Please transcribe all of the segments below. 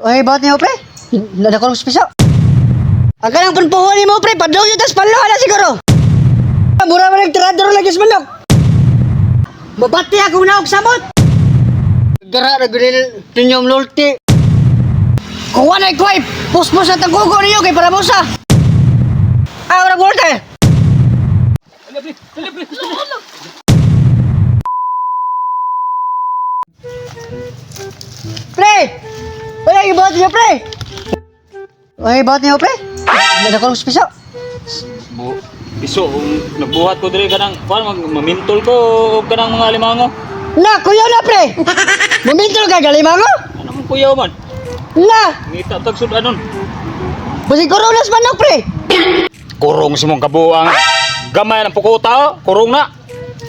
Ay, bakit niyo, pre? Nadakolong sa piso. Ang kanang panpuhon ni mo, pre, padlong yun, tas palo, na siguro. Mura man nagtirador lagi sa manok. Mabati akong naog samot. Gara na gulil ninyong lulti. Kuha na ikuhay, puspos na tangkugo ninyo kay para musa. Ah, wala bulte. Pre! Wala yung buhat niyo, pre! Ay, buhat niyo, pre? Nadakolong sa piso. Bu piso nagbuhat ko diri kanang kuan mag mamintol ko og kanang mga limango. Na, kuya na, pre! Mumintol ka, galimango? Ano man kuyaw man? Na! Ngita tag sud-anon. Basig koronas manok, pre! Kurong si mong kabuang. Gamay ng pukuta, oh. Kurong na.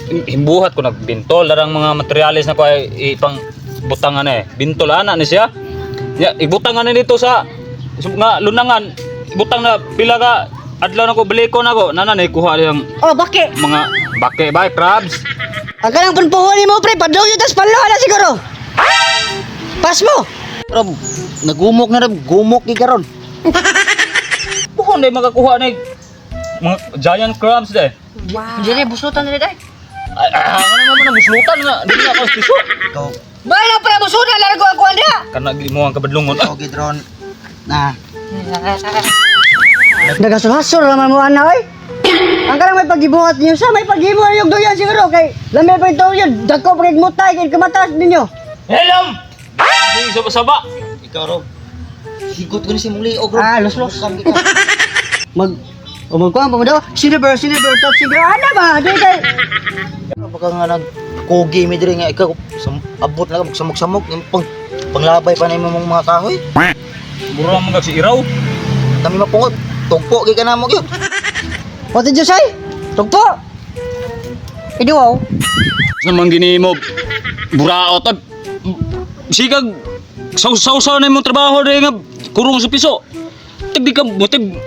Himbuhat ko nagbintol darang mga materyales na ko ay ipang butangan eh. Bintol ana ni siya. Ya, ibutangan ni dito sa nga lunangan. Ibutang na pila ka adlaw na ko balikon ako. Nana ni kuha diyang Oh, baki! mga bake ba crabs. Ang kanang panpuhon ni mo, pre, padlong yun, tas palo na siguro! Pas mo! Rob, nagumok na rob, gumok gi karon. Bukan day makakuha ni mga giant crabs day. Wow! Hindi na, buslutan na rin, ay. Ay, ah, ano naman ang buslutan nga. Di na ako piso. Ikaw, Bahay na, pre, buslutan, largo ang kuwan niya! Kana gi mo ang kabadlungon. Ah, ikaw gidron. Na, Nagasul-hasol naman mo, ana, oy! Ang kanang may pagibuhat niyo sa may paghibuhat yung duyan siguro kay lami pa ito yun dagko pa kay mutay kay kamatas ninyo. Hello. Di saba-saba. Ikaw rob. Higot ko ni si mong liog rob. Ah, los-los. Bukam gi ka. Mag o magkuhan pa mo daw silver silver top siguro ana ba di kay Baka nga nag kugi mi diri nga ikaw abot na ka samok-samok yung pang panglabay pa na imong mga kahoy. Mura man kag si Iraw. Kami mapungot, tugpo gi ka namo gyud. What did you say? Tugpo. Iduaw. Naman ginimo. Buraot at sigag saw-saw na imong trabaho diri nga kurong sa piso. Tig di ka butig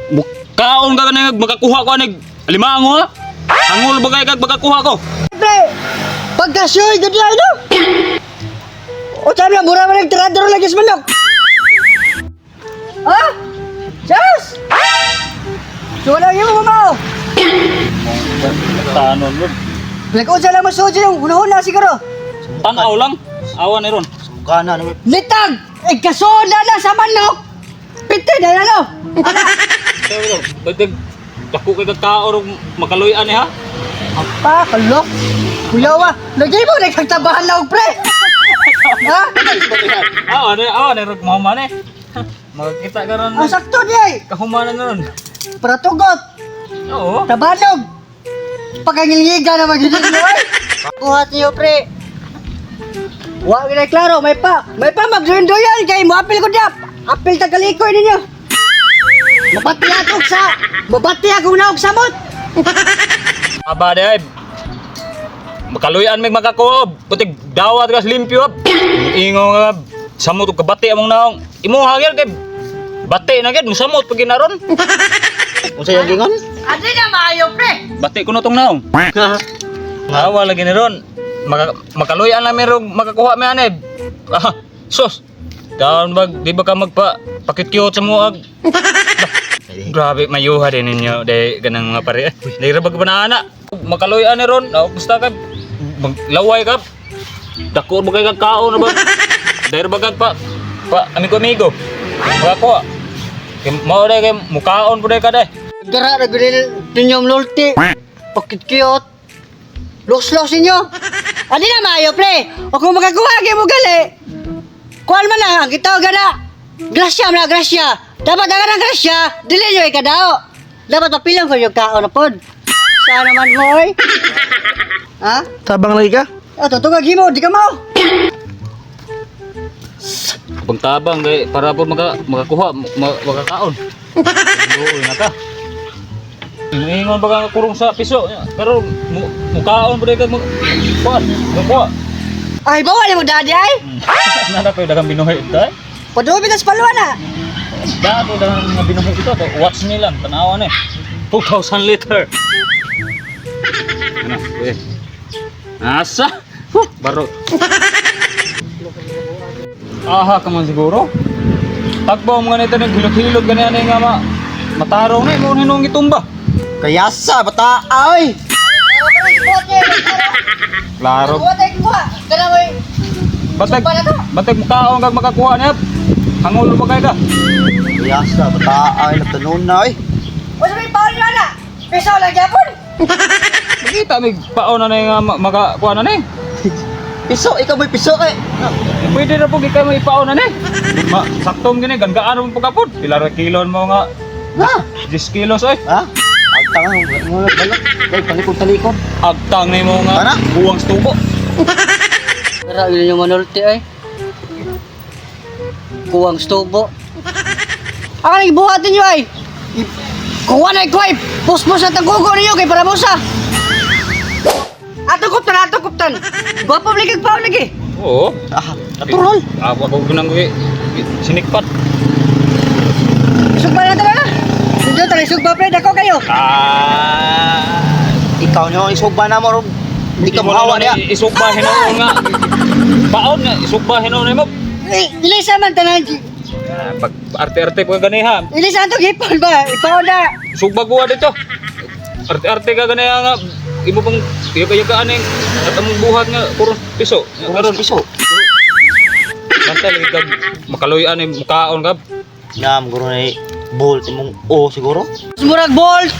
kaon ka kanang makakuha ko anig limango ha. Hangol bagay kag makakuha ko. Pre, pagkasoy gud lang no. O sabi na mura man nagtirador lagi sa manok. Ha? Sus! So wala yung mamaw. Tanon mo. Like unsa lang masuod yung hunahuna siguro. Tanaw lang. Awa ni ron. Sumukana na mi. Litag! Ikasood na na sa manok! Pite na na no! Bagdag dako kay kag tao rog makaluy-an ni ha. Pa, kalok! Kuyawa! Lagi mo, nagkagtabahan na og pre! Ha? Awa ni rog mahuman eh. Makakita ka ron. Ang sakto niya eh! Kahumanan na ron. Para tugot! Oo. Tabanog! Pagkangilgiga na magiging niyo ay! Buhat niyo pre! Wa gina klaro, may pa! May pa magduyan kay mo apil ko diap! Apil tagalikoy ninyo! Mabati ako sa... Mabati akong naog samot! Aba di ay. Makaluyan mig makakuob. Putig dawat kas limpyo ab. Ingo nga samot og kabati among naong. Imo hagil kay bati na gid musamot pag ginaron. Unsa yang gingon? Adi na maayo pre! Bati ko na tong naong. Awa lagi ni ron. Makaluyan lang merong makakuha mi anib. Ah, sus. Down bag di ba ka magpa pakikyot sa muag. Grabe mayuha din ninyo day ganang mga pare. Di ra ba ka banana? Makaluyan ni ron. Oh, basta ka maglaway ka. Dako ba kay kag kaon na ba? Dahil ba kag pa pa amigo amigo. Makakuha. Kay mao day kay mukaon pud ka day. Gara na gud ninyong lulti. Pakitkiyot. Los-los ninyo. Adi na maayo pre. O kung makakuha kay mo gali. Kuan man lang ang gitaw gana. Grasya man na, grasya. Dapat ang kanang grasya, dili nyo ikadao. Dapat papilong ko yung kaon na pod. Sana man mo oy. Ha? Tabang lagi ka? O tutugag himo, di ka mao. Tabang-tabang kay para po makakuha makakaon. Luoy na ka. Ingon ba ka kurong sa piso pero mukaon pud ka mag kuan makuha. Ay bawa ni mo daddy ay. Nana pa daghang binuhi ito eh. Padubi tas paluan na. Dato daghang mga binuhi ito to watch ni lang tanawan eh. 2,000 liter. Ano? Eh. Asa? Huh, baro. Aha ka man siguro. Tagbo mga nito naghilot-hilot ganyan eh nga ma. Matarong na mo hinong gitumba. Kayasa bata ay. Klaro. Kuha tayo kuha. Kana mo. Batag Sumpa na to. batag mukaon kag makakuha niya. Hangulo pa kay ka. Kayasa bata ay nagtanon na ay. Unsa may paon niyo ana? Piso lang gyapon. Makita mig paon na nga makakuha na ni. Piso, ikaw may piso eh. Pwede na po ikaw may ipaon na ni. Ma, sakto mo gini ganggaan mo pagkapod. Pila ra kilon mo nga Ha? 10 kilos oy. Ha? Ang tanga mo balak. Kay talikod talikod. Agtang nimo nga Tara. buwang stubo. Tara, yun yung manulti ay. Kuwang stubo. Ang nang ibuhatin nyo ay. Kuha na ikuha. Puspos na tanggugo ninyo kay para musa. Ato kuptan, ato kuptan. Gwapo lagi pa lagi. Oo. Ah, natural. Ako ako ginang sinikpat. Sugba na tara. Dito tara sugba pre dako kayo. Ah. Ikaw nyo isugba na mo ro. Hindi ka muhawa niya. Isugba hinuon nga. Paon nga isugba hinuon nimo. Eh, Ilisa man tanan. Ah, pag arte-arte pa ganiha. Ilisa ato gipon ba? Ipaon na. Sugba kuha dito. Arte-arte ka ganiha nga imo pang yaga-yagaan ning at among buhat nga puro piso. Karon piso. Bantay lagi kag makaluy-an ni mukaon ka. Nga guro na bolt imong o siguro. Murag bolt.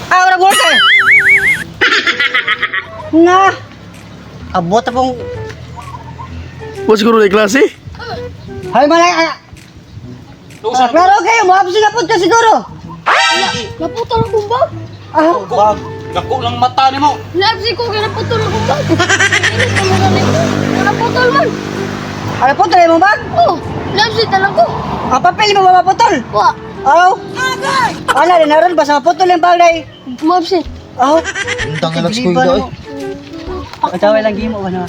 Ah, murag bolt eh. Na. Abot na pong Wa siguro na klase? Hay malay. Ah, Lusa klaro kayo, moabso na pud ka siguro. Naputol akong bag. Ah, Bag. Dako lang mata nimo. Lapsi ko kaya naputol akong bag. Inis ka mo ganito. Naputol man. ano po tayo mo bag? Oh, lapsi talang ko. Ang papel mo ba maputol? Wa. Aw. Ala, din naron basta maputol yung bag day. Mapsi. Aw. Undang nga lags ko yun eh. Kataway lang gimo ano.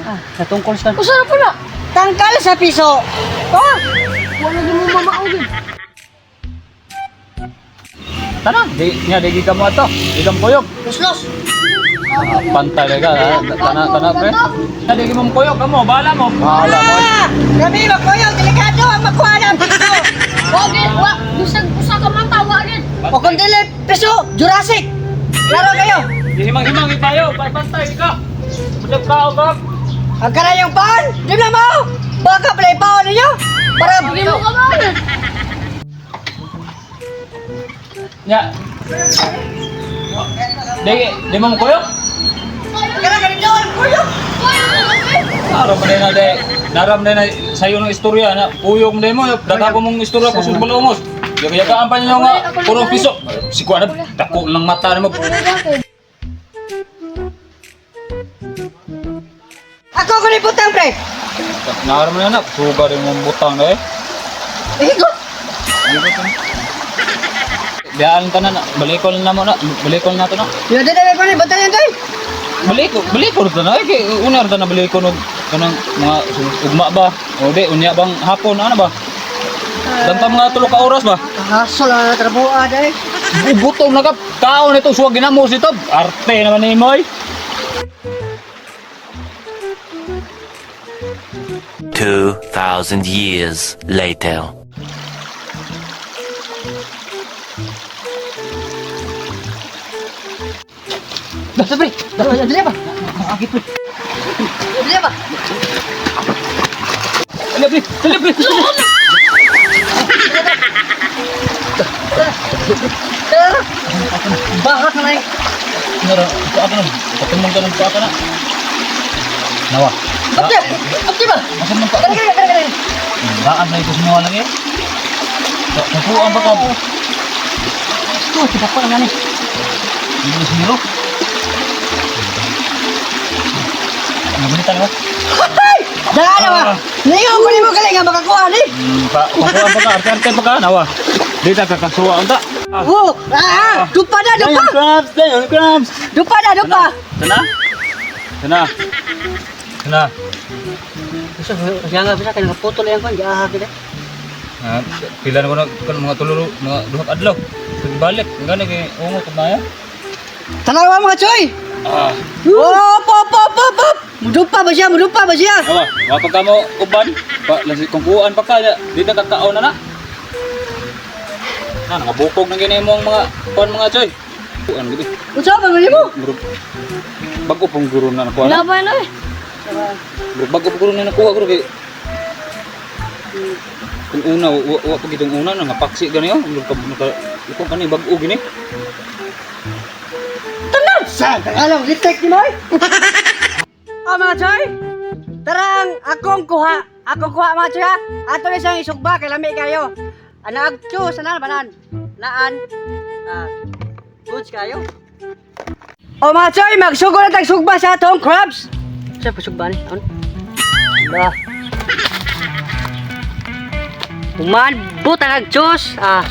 Ah, natungkol sa Usa na pala. tangkal sa piso. Oh, Wala di mo mamaugin. Tana, di nya di ka mo ato. Di ka kuyog. luslos. Pantay lagi ka. Ha? Tana tana pre. Nya di mo kuyog kamo, bahala mo. Bahala mo. Ah, kami makuyaw delikado ang makuha ng piso. Wa gid, wa. Bisag usa ka mata, wa gid. O kung dili piso, Jurassic. Klaro kayo. Himang-himang itayo, pantay ka. Madagkao ka. Ang karayong paon, di na mo. Baka pala ipaon ninyo. Para Di mo ka maugin. Nya. Di di mo kuyog? Kara ganito ang kuyo. Naram na na de. Naram na na sayo ng istorya na puyog na mo. Data ko mong istorya ko sa balongos. Yaga-yagaan pa ninyo nga puro piso. Si kuha na dako lang mata nimo. Ako ko ni putang pre. Naram na na suga rin mong butang na eh. Igot. Biyaan ka na na. Balikon na mo na. Balikon na to na. Yo dili ko ni butang yan toy. Baliko, baliko ta na. Eh, kay una ra ta na baliko og kanang mga ugma ba? O di unya bang hapon ano ba? Danta mga tulo ka oras ba? Hasol ang trabuha day. Butong na ka kaon ito suwag ginamos ito. Arte naman ni Moy. 2,000 years later. Basta pre. Dili ba? Agi pre. Dili ba? Dali pre, dali pre. Tara. Bahak na eh. Nara, paa ka na. Patumong ka ng paa ka na. Nawa. Abdi. Abdi ba? Asan man paa Kara ka? kara kara kara. Daan na ito sa mga lang eh. Kakuan ba ka? Oh, tidak pa nga ni. Hindi zero. Nabunita na ba? Hay! Daan na ba? Niyo ko nimo galing nga makakuha ni. Pa, kakuan pa ka, arte-arte pa ka, nawa. Di ta kakasuwa unta. Ah, Oh, ah, dupa na dupa. Crabs, dayon crabs. Dupa na dupa. Sana? Sana? Sana? Bisa nga bisa kay naputol yang kon jaha gid. Ah, pila na ko na kan mga tulo mga duha ka adlaw. Pagbalik, ngani kay ungo kumaya. Tanawa mga choy. Ah, Oh, pop pop pop pop. Mudupa ba siya? Mudupa ba siya? Awa, wa pa ka mo uban. Pa lasi kung kuan pa ka dito ka kaon na na. Na nakabukog na gini mo ang mga kuan mga choy. Kuan gid. Unsa ba man nimo? Murag bago pong guro na nakuha na. Labay na eh. Murag bago pong guro na nakuha guro kay kung una wa, wa pa gitong una na ngapaksi gani oh. Murag ka naka ikaw kani bag-o gini. Saan? Alam, gitek ni mo eh. Oh mga choy, tara ang akong kuha. Akong kuha mga choy ha. Ato ni siyang isugba kay lami kayo. Anaag chu sanan banan. Naan. Ah, goods kayo. Oh mga choy, magsugo na tag sugba sa atong crabs. Sa pasugba ni? Ano? Ba. Umanbot ang agchos. Ah.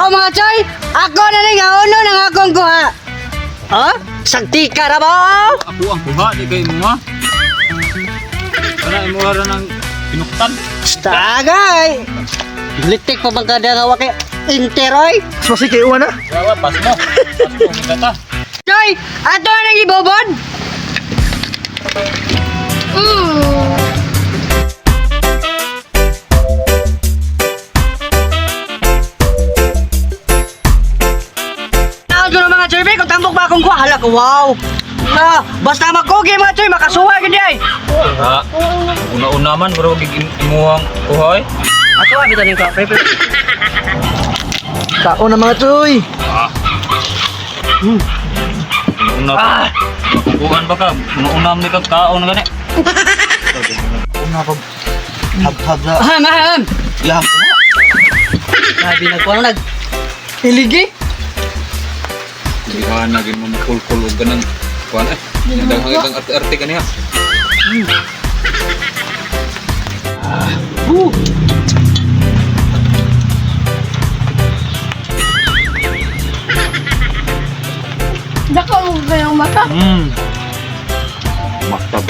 Oh mga choy, ako na ning uno ng akong kuha. Ha? Sagti ka ra ba? Ako ang kuha di kay mo ha. Kana imo ra nang pinuktan. Tagay! Litik pa bang kada nga kay Interoy? Mas kay uwan na. Wa pas mo. Pas mo kita ta. Choy! Ato na nang ibobod! Tawag ko ng mga choy, be, kung tambok ba akong kuha, hala ko, wow! Na, basta makugi mga choy, makasuwa gid ay! Ha. Una-una man bro gig imuhang kuha eh. Ato abi taning ka, pre. Kaon na mga choy. Ah. Una ah. Kuan ba ka? Una-una man kag kaon gani. Una pag hab-hab na. Aham, aham! Iyang kuha. Grabe nagkuha nag... Iligi? Gihan na gid mo makulkul og ganang kuan eh. Daghang itang arte-arte kaniya. Dako mo kayong mata. Maktab.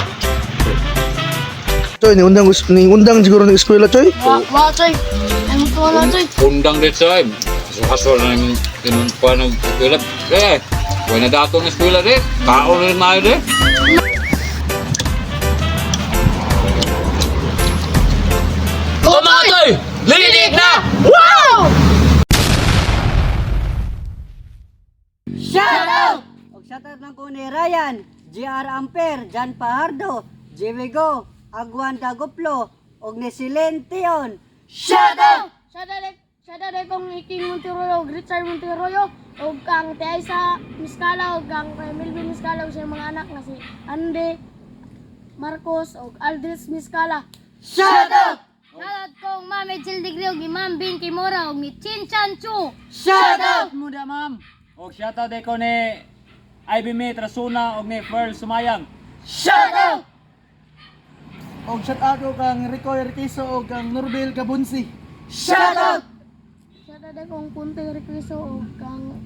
Choy, ni undang ni undang siguro ng eskwela choy. Wa, wa choy. Ay mo to na choy. Undang dit sa Haso na yung inun kuan ng eskwela. Eh, wala na dato ng eskwela de. Kaon na maayo de. Oh mga toy! Linig na! Wow! Shout out! Og shout out lang ko ni Ryan, GR Amper, Jan Pajardo, Jimmy Go, Agwan Daguplo, og ni Celine Tion. Shout out! Shout out kong Iking Monteroyo, og Richard Monteroyo, og kang Tiaisa Miskala, og kang kay Melvin Miskala, og sa mga anak na si Ande Marcos, og Aldrich Miskala. Shout out! Shout out kong Ma'am Jill Degree, og ni Ma'am Bing Kimura, og ni Chin Chan Chu. Shout out! Muda ma'am. Og shoutout ko ni Ivy May Trasuna og ni Pearl Sumayang. Shout out! Og shout out ko kang Rico Erquiso og kang Norbel Kabunsi. Shout out! Shout out kong Punte Requiso, og kang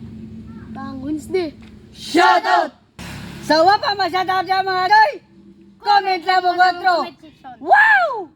kang Wednesday. Shout out! Sa wa pa ma-shout out sa mga doy! Comment lang mo kontro! Comment section. Wow!